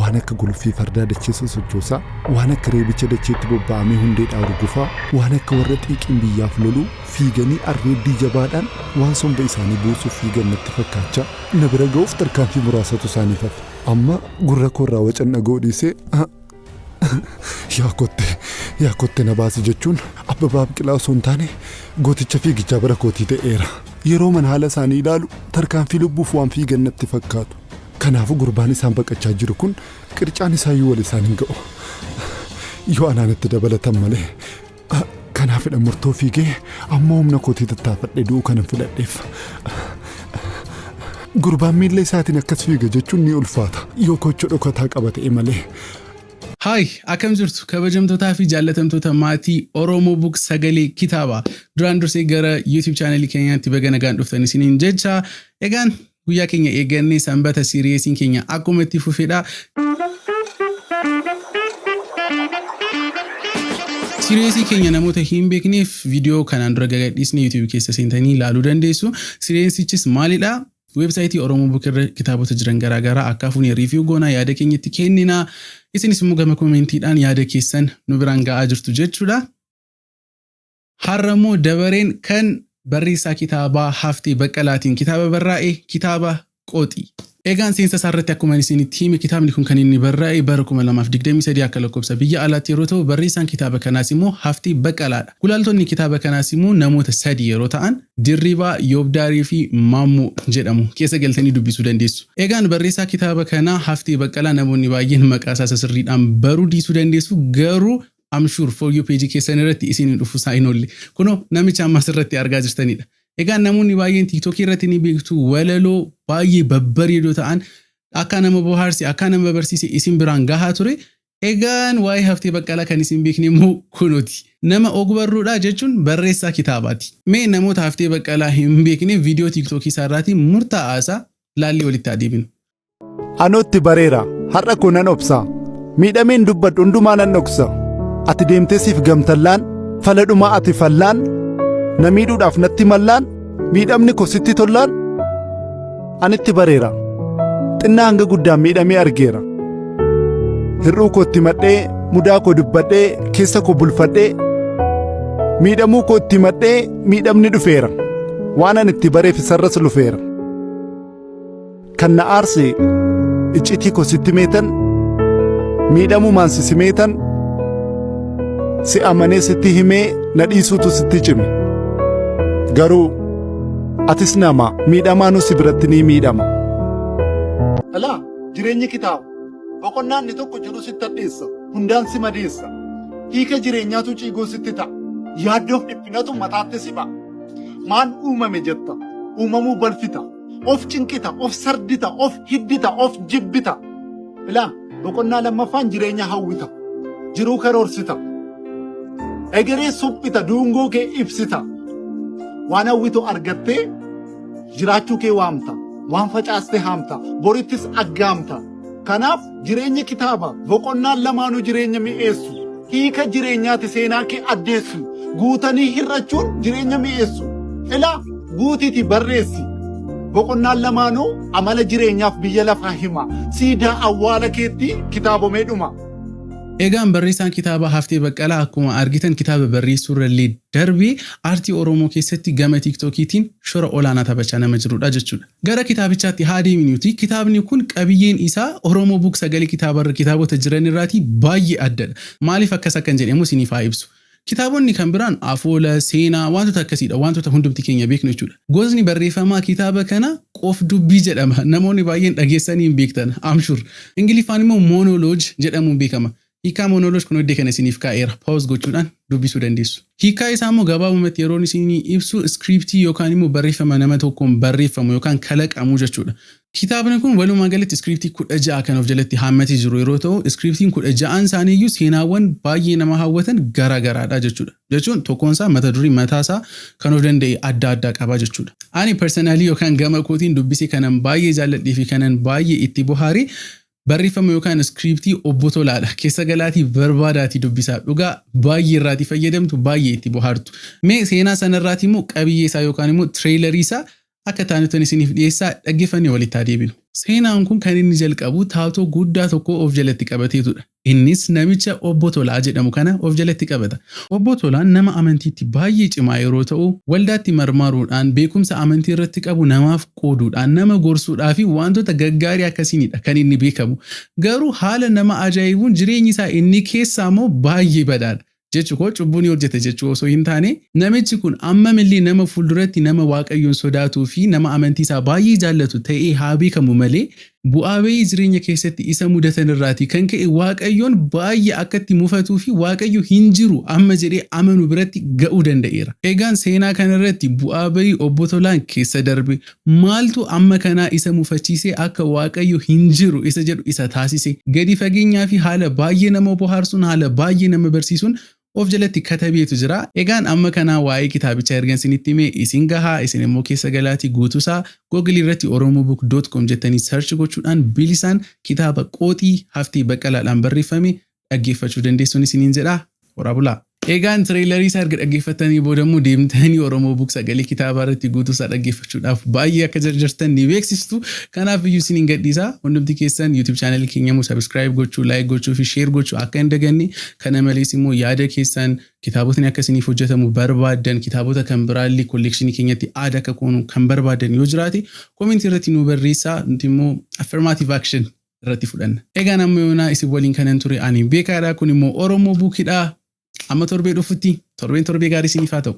Waan akka guluffii fardaa dachee sosochoosaa, waan akka reebicha dacheetti bobba'amee hundeedhaa hurgufaa, waan akka warra xiiqiin biyyaaf loluu fiiganii arreeddii jabaadhaan waan somba isaanii buusuuf fiigan natti fakkaachaa na bira ga'uuf tarkaanfii muraasatu isaaniif hafe. Amma gurra koorraa wacan dhaga'uu dhiisee yaa kotte yaa kotte na baasi jechuun Abbabaa Biqilaa osoo hin taane gooticha fiigichaa bara kootii ta'eera. Yeroo man haala isaanii ilaalu tarkaanfii lubbuuf waan fiigan natti fakkaatu. Kanaafuu gurbaan isaan baqachaa jiru kun qircaan isaayyuu wal isaan hin ga'u. Yoo anaan itti dabalatan malee. Kanaafidha murtoo fiigee amma humna kootii tattaafadhee du'uu kanan filadheef. Gurbaan miilla isaatiin akkas fiiga jechuun ni ulfaata. Yoo kochoo dhokataa qaba ta'e malee. Haay, akkam jirtu kabajamtootaa fi jaallatamtoota maatii Oromoo Book sagalee kitaabaa. Duraan dursee gara YouTube chaanalii keenyaatti baga nagaan dhuftan isiniin jecha. Egaan guyyaa keenya eeggannee sanbata siiriyeesiin keenya akkuma itti fufedha. Siiriyeesii keenya namoota hin beekneef viidiyoo kanaan dura gagadhiisne YouTube keessa seentanii ilaaluu dandeessu. Siiriyeesichis maalidha? Weebsaayitii Oromoo Book irra kitaabota jiran garaagaraa akka fuunee riiviyuu goonaa yaada keenya itti kennina. Isinis immoo gama koomentiidhaan yaada keessan nu biraan ga'aa jirtu jechuudha. Har'a immoo dabareen kan barreessaa kitaabaa Haftee Baqqalaatiin kitaaba barraa'e kitaaba Qooxii. Egaan seensa isaa irratti akkuma isinitti hime kitaabni kun kan inni barraa'e bara 2023 akka lakkoofsa biyya alaatti yeroo ta'u barreessaan kitaaba kanaas immoo Haftee Baqqalaadha. Gulaaltonni kitaaba kanaas immoo namoota sadi yeroo ta'an Dirribaa, Yoobdaarii fi Maammoo jedhamu. Keessa galtanii dubbisuu dandeessu. Egaan barreessaa kitaaba kanaa Haftee Baqqalaa namoonni baay'een maqaa isaa isa sirriidhaan baruu dhiisuu dandeessu garuu I'm sure for you page keessan irratti isin dhufu isaa hin oolle. Kunoo namicha amma asirratti argaa jirtanidha. Egaa namoonni baay'een TikTok irratti ni beektu walaloo baay'ee babbareedoo ta'an akka nama bohaarse akka nama barsiise isin biraan gahaa ture. Egaan waa'ee Haftee Baqqalaa kan isin beekne immoo kunuuti. Nama ogbarruudhaa jechuun barreessaa kitaabaati. Mee namoota Haftee Baqqalaa hin beekne viidiyoo TikTok isaa irraatii murtaa'aa isaa laallee walitti adeeminu. Anootti bareera har'a koo nan obsa miidhameen dubbadhu hundumaa nan dhoksa ati deemtee siif gamtallaan fala dhumaa ati fallaan na miidhuudhaaf natti mallaan miidhamni koo sitti tollaan anitti bareera xinnaa hanga guddaan miidhamee argeera hir'uu koo itti madhee mudaa koo dubbadhee keessa koo bulfadhee miidhamuu koo itti madhee miidhamni dhufeera waan ani itti bareef isarras lufeera. Kan na aarse iccitii koo sitti meetan miidhamumaan si simeetan si amanee sitti himee na dhiisuutu sitti cime. Garuu atis nama miidhamaanuu si biratti ni miidhama. Alaa jireenyi kitaaba boqonnaan inni tokko jiru sitti hadheessa hundaan si madeessa hiika jireenyaatu ciigoo sitti ta'a yaaddoof dhiphinatu mataatti si ba'a maan uumame jetta uumamuu balfita. Of cinqita, of sardita, of hiddita, of jibbita. Ilaa boqonnaa lammaffaan jireenya hawwita. Jiruu karoorsita. Egeree suphita, duungoo kee ibsita. Waan hawwitu argattee jiraachuu kee waamta. Waan facaaste haamta. Borittis aggaamta. Kanaaf jireenya kitaaba boqonnaan lamaanuu jireenya mi'eessu. Hiika jireenyaati seenaa kee addeessu. Guutanii hir'achuun jireenya mi'eessu. Ilaa guutiiti barreessi. Boqonnaan lamaanuu amala jireenyaaf biyya lafaa hima. Siidaa awwaala keetti kitaabomee dhuma. Egaan barreessaan kitaabaa Haftee Baqqalaa akkuma argitan kitaaba barreessuurrallee darbee aartii Oromoo keessatti gama tiiktookiitiin shora olaanaa taphachaa nama jirudha jechuudha. Gara kitaabichaatti haa deeminuuti kitaabni kun qabiyyeen isaa Oromoo Book sagalee kitaabarra kitaabota jiran irraatii baay'ee addadha. Maaliif akkas akkan jedhe immoo isiniif haa ibsu. Kitaabonni kan biraan afoola, seenaa, wantoota akkasiidha. Wantoota hundumti keenya beeknu jechuudha. Gosni barreeffamaa kitaaba kana qof-dubbii jedhama. Namoonni baay'een dhageessanii hin beektan. I'm sure. Ingiliffaan immoo monologue jedhamuun beekama. Hiikkaa monologue kun iddoo kana isiniif kaa'eera. Pause gochuudhaan dubbisuu dandeessu. Hiikkaa isaa immoo gabaabumatti yeroon isinii ibsu iskiriiptii yookaan immoo barreeffama nama tokkoon barreeffamu yookaan kalaqamu jechuudha. Kitaabni kun walumaa galatti iskiriiptii 16 kan of jalatti haammatee jiru yeroo ta'u, iskiriiptiin 16n isaanii iyyuu seenaawwan baay'ee nama hawwatan garaa garaadha jechuudha. Jechuun tokkoon isaa mata duree mataa isaa kan of danda'e adda addaa qaba jechuudha. Ani personally yookaan gama kootiin dubbisee kanan baay'ee jaalladhee fi kanan baay'ee itti bohaare barreeffama yookaan iskiriiptii Obbo Tolaadha. Keessa galaatii barbaadaatii dubbisaa. Dhugaa baay'ee irraatii fayyadamtu baay'ee itti bohaartu. Mee seenaa sanarraatii immoo qabiyyee isaa yookaan immoo tireelarii isaa Akka taanutan isiniif dhiyeessaa, dhaggeeffannee walitti haa deebinu. Seenaan kun kan inni jalqabu taatoo guddaa tokko of jalatti qabateetudha. Innis namicha Obbo Tolaa jedhamu kana of jalatti qabata. Obbo Tolaan nama amantiitti baay'ee cimaa yeroo ta'u, waldaatti marmaruudhaan, beekumsa amantii irratti qabu namaaf qooduudhaan, nama gorsuudhaa fi wantoota gaggaarii akkasiinidha kan inni beekamu. Garuu haala nama ajaa'ibuun jireenyi isaa inni keessaa immoo baay'ee badaadha. Jechu koo, cubbuu ni hojjete jechuu osoo hin taane, namichi kun ammamillee nama fuulduratti nama Waaqayyoon sodaatuu fi nama amantii isaa baay'ee jaallatu ta'ee haa beekamu malee, bu'aa bayii jireenya keessatti isa mudatan irraatii kan ka'e Waaqayyoon baay'ee akkatti mufatuu fi Waaqayyo hin jiru amma jedhee amanu biratti ga'uu danda'eera. Egaan seenaa kanarratti bu'aa bayii Obbo Tolaan keessa darbe maaltu amma kanaa isa mufachiisee akka Waaqayyo hin jiru isa jedhu isa taasise, gadi fageenyaa fi haala baay'ee nama bohaarsuun, haala baay'ee nama barsiisuun of jalatti katabeetu jira. Egaan amma kanaa waa'ee kitaabichaa ergan isinitti himee isin gahaa. Isin immoo keessa galaatii guutuusaa Google irratti oromobook.com jettanii search gochuudhaan bilisaan kitaaba Qooxii Haftee Baqqalaadhaan barreeffame dhaggeeffachuu dandeessuun isiniin jedha. Horaa bulaa. Egaan trailerii isaa erga dhaggeeffatanii booda immoo deemtanii Oromo Book sagalee kitaabaa irratti guutuu isaa dhaggeeffachuudhaaf baay'ee akka jarjartan ni beeksistu. Kanaaf iyyuu isiniin gadhiisa. Hundumti keessan YouTube channel keenya immoo subscribe gochuu, like gochuu fi share gochuu akka hin daganne. Kana malees immoo yaada keessan, kitaabotni akka isiniif hojjetamu barbaaddan, kitaabota kan biraallee collectionii keenyatti add akka goonu kan barbaaddan yoo jiraate, commentii irratti nu barreessaa, nuti immoo affirmative action irratti fudhanna. Egaan amma yoonaa isin waliin kanan ture ani Beekaadha. Kun immoo Oromo Bookidha. Amma torbee dhufutti torbeen torbee gaarii isiniif haa ta'u.